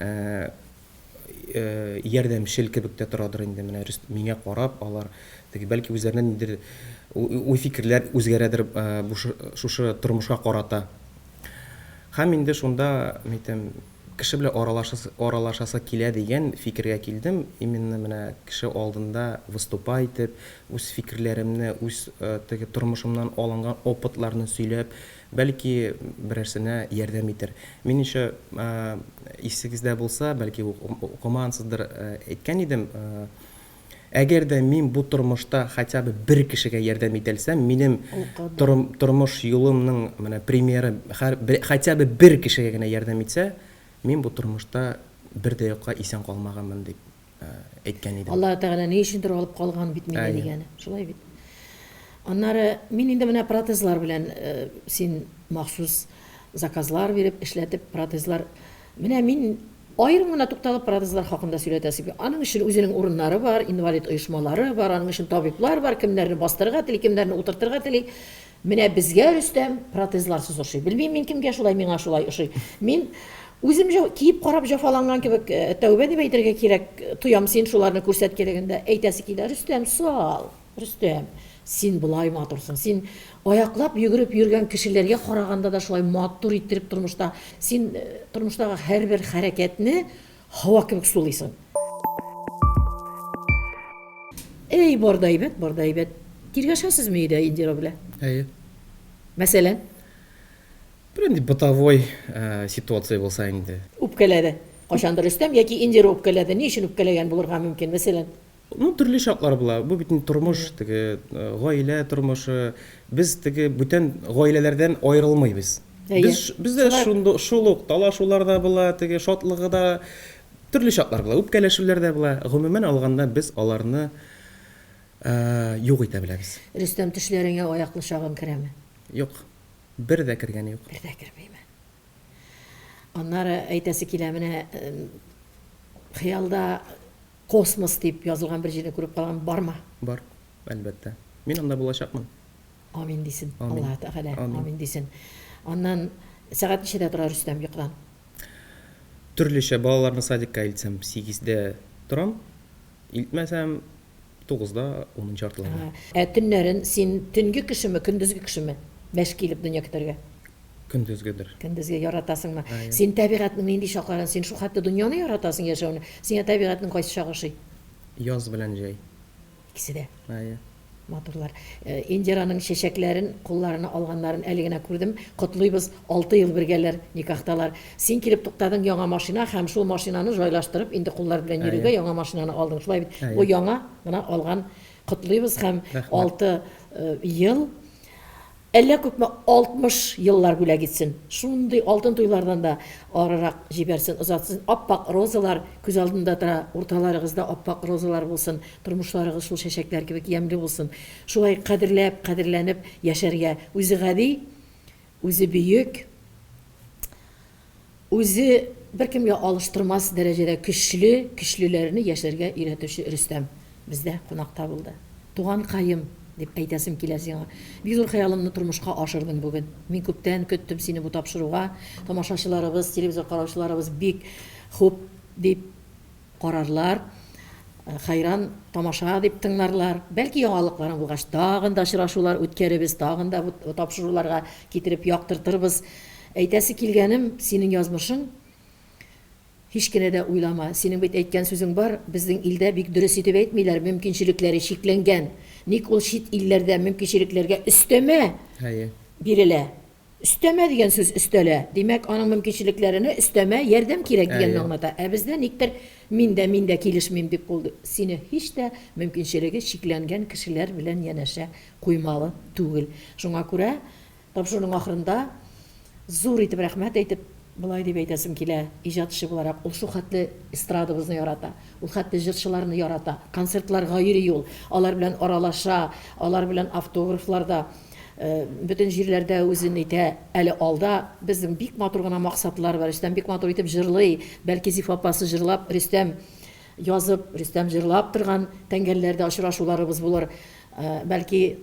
ярдәмчел кебек тә торадыр инде менә миңа карап алар теге бәлки үзләренә ниндидер уй-фикерләр үзгәрәдер бу шушы тормышка карата. Һәм инде шунда, мин әйтәм, кеше белән аралашасы, аралашасы килә дигән фикергә килдем. Именно менә кеше алдында выступать итеп, үз фикерләремне, үз теге тормышымнан алынган опытларны сөйләп, Бәлки, берәрсенә ярдәм итәр. Мин еще, исегездә булса, бәлки укымагансыздыр, әйткән идем, әгәр дә мин бу тормышта хотя бы бер кешегә ярдәм итәлсәм, минем тормыш юлымның менә примеры хотя бы бер кешегә генә ярдәм итсә, мин бу тормышта бер дә юкка исән калмаганмын дип. әйткән идем. Аллаһы Тәгалә ни өчендер алып калган бит мине дигәне. Шулай бит. Аннары мин инде менә протезлар белән син махсус заказлар биреп, эшләтеп протезлар. Менә мин аерым гына тукталып протезлар хакында сөйләтәсе килә. Аның өчен үзенең урыннары бар, инвалид оешмалары бар, аның өчен табиблар бар, кемнәрне бастырырга тели, кемнәрне утыртырга тели. Менә безгә, Рөстәм, протезларсыз ошый. Белмим мин кемгә шулай, миңа шулай ошый. Мин Үзем киеп карап җафаланган кебек, тәүбә дип әйтергә кирәк, тоям, син шуларны күрсәткәләгәндә әйтәсе килә, Рөстәм, сал! Рөстәм, син болай матурсың, син аяклап йөгереп йөргән кешеләргә караганда да шулай матур иттереп тормышта, син тормыштагы һәрбер хәрәкәтне һава кебек сулыйсың. Әй, бар да әйбәт, бар да әйбәт. Тиргәшәсезме өйдә Индира белән? Әйе. Мәсәлән? Бер инде бытовой ситуация булса инде. Үпкәләде. Кайчандыр Рөстәм яки Индира үпкәләде. Ни өчен үпкәләгән булырга мөмкин, мәсәлән? Ну, төрле чаклар була. Бу бит инде тормыш, теге гаилә тормышы. Без теге бүтән гаиләләрдән аерылмыйбыз. Без бездә шундый шул ук талашулар да була, теге шатлыгы да, төрле чаклар була, үпкәләшүләр дә була. Гомумән алганда, без аларны юк итә беләбез. Рөстәм, төшләреңә аяклы чагың керәме? Юк. Бер дә кергәне юк. Бер дә кермиме? Аннары әйтәсе килә, менә хыялда космос дип язылган бер җирне күреп калган бармы? Бар, әлбәттә. Мин анда булачакмын. Амин дисен. Аллаһ Тәгалә, амин дисен. Аннан сәгать ничәдә тора Рөстәм йокыдан? Төрлечә, балаларны садикка илтсәм, сигездә торам. Илтмәсәм, Тугызда, унынчы яртыларда. Ә төннәрен син төнге кешеме, көндезге кешеме? Мәш килеп дөнья көтәргә. Көндезгедер. Көндезге яратасыңмы? Әйе. Син табигатьнең нинди чакларын, син шул хәтле дөньяны яратасың, яшәүне. Сиңа табигатьнең кайсы чагы ошый? Яз белән җәй. Икесе дә. Әйе. Матурлар. Индираның чәчәкләрен кулларына алганнарын әле генә күрдем. Котлыйбыз, алты ел бергәләр, никахталар. Син килеп туктадың яңа машина һәм шул машинаны җайлаштырып, инде куллар белән йөрүгә яңа машинаны алдың. Шулай бит? Бу яңа гына алган. Котлыйбыз һәм алты ел Әллә күпме 60 еллар бүләк итсен. Шундый алтын туйлардан да арырак җибәрсен, озатсын. Ап-ак розалар күз алдында тора, урталарыгызда ап-ак розалар булсын, тормышларыгыз шул чәчәкләр кебек ямьле булсын. Шулай кадерләп, кадерләнеп яшәргә. Үзе гади, үзе бөек. Үзе беркемгә алыштырмас дәрәҗәдә көчле, көчлеләрне яшәргә өйрәтүче Рөстәм бездә кунакта булды. Туганкаем, дип әйтәсем килә сиңа. Бик зур хыялымны тормышка ашырдың бүген. Мин күптән көттем сине бу тапшыруга. Тамашачыларыбыз, телевизор караучыларыбыз бик хуп дип карарлар, хәйран тамаша дип тыңларлар. Бәлки яңалыкларың булгач, тагын да очрашулар үткәрербез, тагын да бу тапшыруларга китереп яктыртырбыз. Әйтәсе килгәнем, синең язмышың, һич кенә дә уйлама, синең бит әйткән сүзең бар, безнең илдә бик дөрес итеп әйтмиләр, мөмкинчелекләре чикләнгән. Ник ул чит илләрдә мөмкинчелекләргә өстәмә бирелә? Өстәмә дигән сүз өстәлә. Димәк, аның мөмкинчелекләренә өстәмә ярдәм кирәк дигәнне аңлата. Ә бездә никтер мин дә, мин дә килешмим дип кул сине һич тә мөмкинчелеге чикләнгән кешеләр белән янәшә куймалы түгел. Шуңа күрә тапшыруның ахырында зур итеп рәхмәт әйтеп, болай дип әйтәсем килә, иҗатчы буларак, ул шулхәтле эстрадабызны ярата, ул хәтле җырчыларны ярата, концертларга йөри ул, алар белән аралаша, алар белән автографларда Бөтен җирләрдә үзен итә. Әле алда безнең бик матур гына максатлар бар. Рөстәм бик матур итеп җырлый. Бәлки Зифа апасы җырлап, Рөстәм язып, Рөстәм җырлап торган тәңгәлләрдә очрашуларыбыз булыр. Бәлки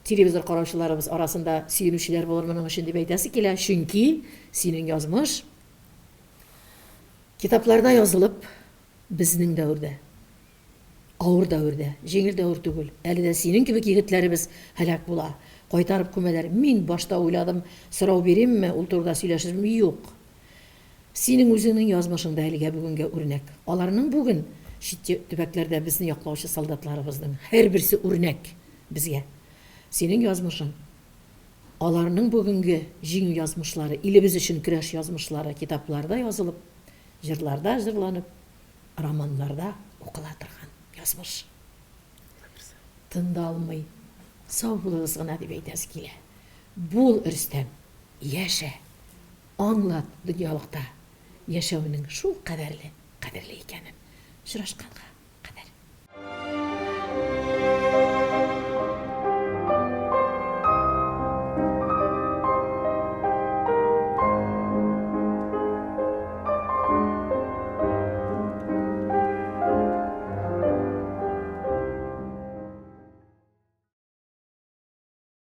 телевизор караучыларыбыз арасында сөенүчеләр булыр моның өчен дип әйтәсе килә. Чөнки синең язмыш китапларда язылып, безнең дәвердә. Авыр дәвердә, җиңел дәвер түгел. Әле дә синең кебек егетләребез һәлак була. Кайтарып күмәләр. Мин башта уйладым, сорау биримме, ул турыда сөйләшерме? Юк. Синең үзеңнең язмышың да әлегә бүгенгә үрнәк. Аларның бүген чит төбәкләрдә безне яклаучы солдатларыбызның һәрберсе үрнәк безгә. Синең язмышың, аларның бүгенге җиңү язмышлары, илебез өчен көрәш язмышлары китапларда язылып, җырларда җырланып, Романнарда укыла торган язмыш. Тын да алмый, сау булыгыз гына дип әйтәсе килә. Бул, Рөстәм, яшә, аңлат дөньялыкта яшәүнең шулкадәрле кадерле икәнен. Очрашканга кадәр.